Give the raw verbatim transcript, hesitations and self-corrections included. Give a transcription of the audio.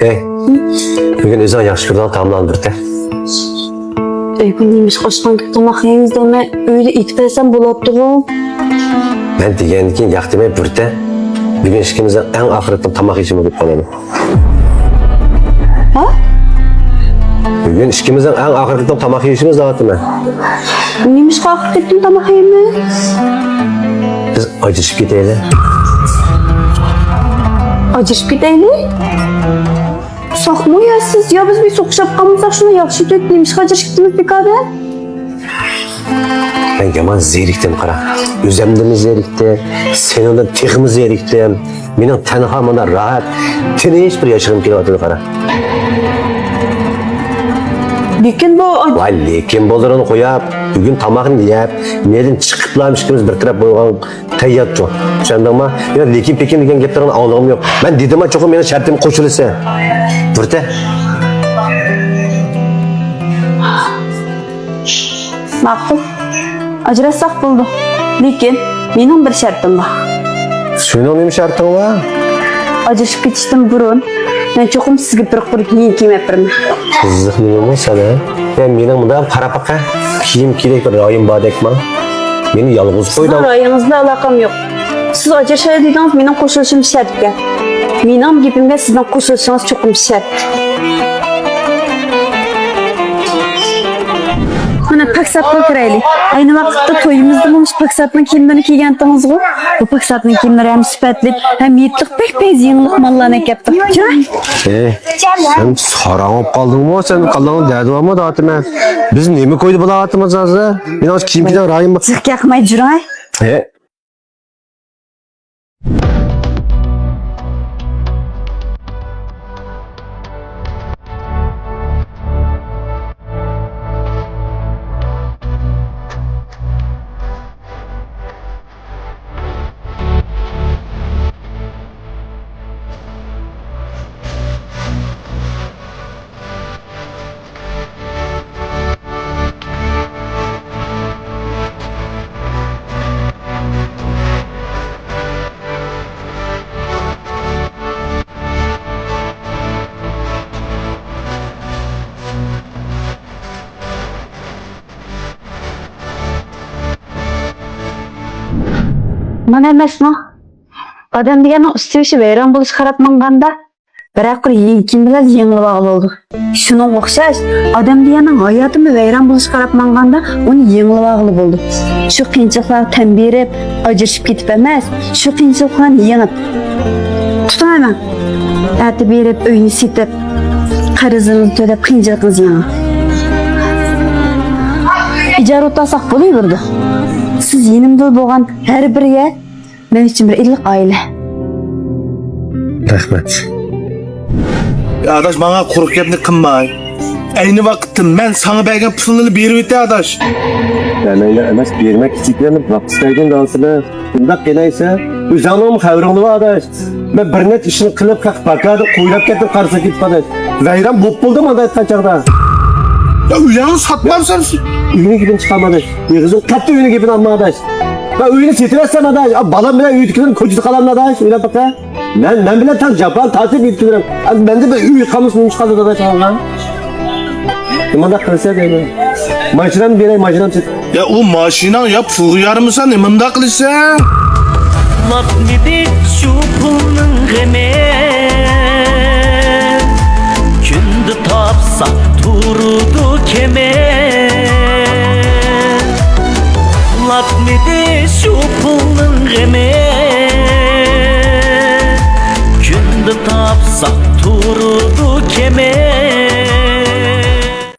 ئەي، بۈگۈن ئۆزۈڭ ياخشى كۆرىدىغان تائاملارنى بىر تە. ئۆيگە نېمىشقا ئاشخانىدىكى تاماق يەيمىز دەيمەن، ئۆيدە ئېتىپ بەرسەم بولاتتىغۇ. مەن دېگەندىن كېيىن ياق دېمەي بىر تە. بۈگۈن ئىككىمىزنىڭ ئەڭ ئاخىرقى تاماق يېيىشىمىز بولۇپ قالىدۇ. ھە؟ بۈگۈن ئىككىمىزنىڭ ئەڭ ئاخىرقى تاماق يېيىشىمىز دەۋاتىمەن. نېمىشقا ئاخىرقى تاماق يەيمىز؟ بىز ئاجرىشىپ كېتەيلى. ئاجرىشىپ كېتەيلى؟ ساقمۇ يا سىز، يا بىز بىر سوقۇشۇپ قالمىساق شۇنى ياخشى تۆت نېمىشقا ئاجرىشىپ كېتىمىز بىكاردە؟ مەن يامان زېرىكتىم، قارا. ئۆزۈمدىنمۇ زېرىكتىم، سېنىڭدىن تېخىمۇ زېرىكتىم. مېنىڭ تەنھا مانا راھەت، تىنچ بىر ياشىغۇم كېلىۋاتىدۇ، قارا. لېكىن بۇ ۋاي، لېكىن بولىدىغىنى قويۇپ، بۈگۈن تاماقنى يەپ، مەيدىن چىقىپلا ئىككىمىز بىر تەرەپ بولغان تەييارچۇ. چۈشەندىڭما؟ يا لېكىن پېكىن دېگەن گەپلىرىڭنى ئاڭلىغۇم يوق. مەن دېدىمما چوقۇم مېنىڭ شەرتىمگە قوشۇلىسەن. بىر تە. ماقۇل. ئاجراشساق بولىدۇ. لېكىن مېنىڭ بىر شەرتىم بار. سېنىڭ نېمە شەرتىڭ بار؟ ئاجرىشىپ كېتىشتىن بۇرۇن مەن چوقۇم سىزگە بىر قۇر يېڭى كىيىم ئەپ بېرىمەن. قىزىق نېمە بۇ سەن، ھە؟ يا مېنىڭ مۇنداق قاراپ باقە. كىيىم كېرەك بىر رايىم باردەكما؟ مېنى يالغۇز قويدۇڭ. سىزنىڭ رايىڭىز بىلەن ئالاقەم يوق. سىز ئاجرىشاي دېدىڭىز، مېنىڭ قوشۇلۇشۇم شەرتكەن. مېنىڭ گېپىمگە سىزنىڭ قوشۇلۇشىڭىز چوقۇم شەرت. مانا، پاكساپقا كىرەيلى. ئەينى ۋاقىتتا تويىمىزدىمۇ مۇشۇ پاكساپنىڭ كىيىملىرىنى كىيگەنتىڭىزغۇ؟ بۇ پاكساپنىڭ كىيىملىرى ھەم سۈپەتلىك، ھەم يېتىلىق، بەك پەيزى يېڭىلىق ماللارنى ئەكەپتۇ. جۇراي. ئەي، سەن ساراڭ بولۇپ قالدىڭمۇ؟ سەن كاللاڭنى دەدىۋالما داتىمەن. بىز نېمە كويدا بولاتىمىز ھازىر؟ مېنىڭ كىيىم كىيگەن رايىم بار. جىق ياقماي جۇراي. ھە؟ مانا ئەمەسمۇ؟ ئادەم دېگەننىڭ ئۈستى بېشى ۋەيران بولۇشقا قاراپ ماڭغاندا، بىرەر قۇر يېڭى كىيىم بىلەن يېڭىلىۋالغىلى بولىدۇ. شۇنىڭغا ئوخشاش، ئادەم دېگەننىڭ ھاياتىمۇ ۋەيران بولۇشقا قاراپ ماڭغاندا، ئۇنى يېڭىلىۋالغىلى بولىدۇ. شۇ قىيىنچىلىقلارغا تەن بېرىپ، ئاجرىشىپ كېتىپ ئەمەس، شۇ قىيىنچىلىقلارنى يېڭىپ. تۇتۇڭ ئەمە. ئەتە بېرىپ، ئۆينى سېتىپ، قەرزلىرىڭىزنى تۆلەپ، قىيىنچىلىقىڭىزنى يېڭىڭ. ئىجارە ئولتۇرساق بولۇۋېرىدۇ. سىز يېنىمدا بولغان ھەر بىر يەر مەن ئۈچۈن بىر ئىللىق ئائىلە. رەھمەت. يا ئاداش، ماڭا قۇرۇق گەپنى قىلماي. ئەينى ۋاقىتتا مەن ساڭا بەرگەن پۇلنىلا بېرىۋېتە، ئاداش. مەن ئەينى ئەمەس، بېرىمەن، كىچىكلەرنى ۋاقىت ئىستەيدىن دالسىنى. بۇنداق قىلايسەن، ئۆزۈڭنىڭمۇ خەۋىرىڭ بار، ئاداش. مەن بىر نەچچە ئىشنى قىلىپ، خەق پاكادە قويلاپ كەتتىم، قارىسا كېتىپ، ئاداش. ۋەيران بولۇپ بولدۇم، ئانداق ئېيتقان چاغدا. يا ئۆيۈڭنى ساتمامسەن؟ ئۆينىڭ گېپىنى چىقارما، ئاداش. ئېغىزىڭ قاتتى، ئۆينىڭ گېپىنى ئالما، ئاداش. مەن ئۆينى سېتىۋەتسەم، ئاداش، بالام بىلەن ئۆيدىكىلەرنى كوچىدا قالامدۇ، ئاداش، ئويلاپ باقە. مەن، مەن بىلەن تەڭ جاپانى تارتىپ يۈرۈپ كېلىمەن. مەندە بىر ئۆي قالمىسا نېمە چىقىدۇ، ئاداش، ساڭا؟ نېمانداق قىلىسەن دەيمەن. ماشىنامنى بېرەي، ماشىنامنى سېتىپ. يا ئۇ ماشىناڭ يا پۇلغا يارىمىسا نېمانداق قىلىسەن؟ لاتمىدى شۇ پۇلنىڭ غېمى، كۈندە تاپساق تۇرىدۇ كېمى. لاتمىدى شۇ پۇلنىڭ غېمى، كۈندە تاپساق تۇرىدۇ كېمى.